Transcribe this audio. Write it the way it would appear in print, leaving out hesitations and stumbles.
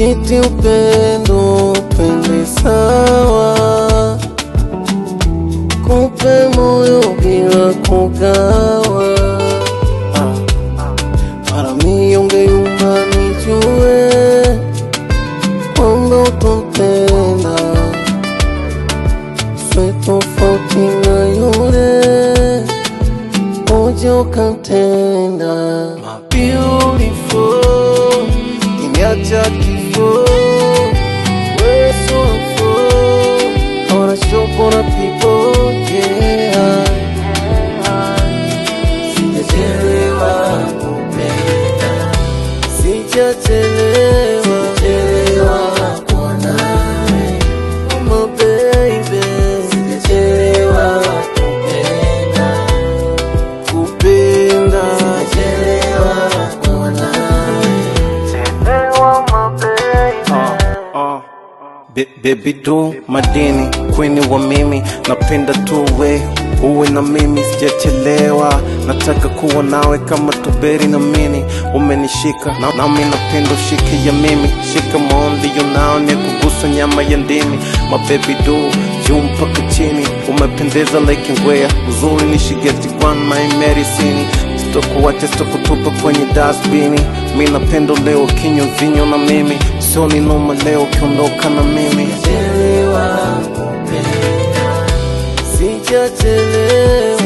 Chiti upendo, twende sawa, kupe moyo bila kugawa. Ah, mara mia ungeyumba nijue kwamba utompenda, swe tofauti na yule uje ukantenda. My beautiful, kiniacha kifo, we're so full, I wanna show for the people, yeah. Sijachelewa kupenda, sijachelewa, sijachelewa kuwa nawe, oh my baby, sijachelewa kupenda, kupenda, sijachelewa kuwa nawe, chelewa my baby. Baby du madini queen wa mimi, napenda tu we uwe na mimi, sijachelewa, nataka kuwa nawe kama tuberi na mini, umenishika na nami napenda ushike ya mimi, shika maondi yonao ni kugusa nyama ya ndimi, my baby du juu mpaka chini, umependeza like ngwea, uzuri ni shigeti one my medicine, sitokuacha, sitokutupa kwenye dustbini, mi napenda leo kinywa vinyo na mimi, sio ni noma leo ukiondoka na mimi. Sijachelewa kupenda, sijachelewa.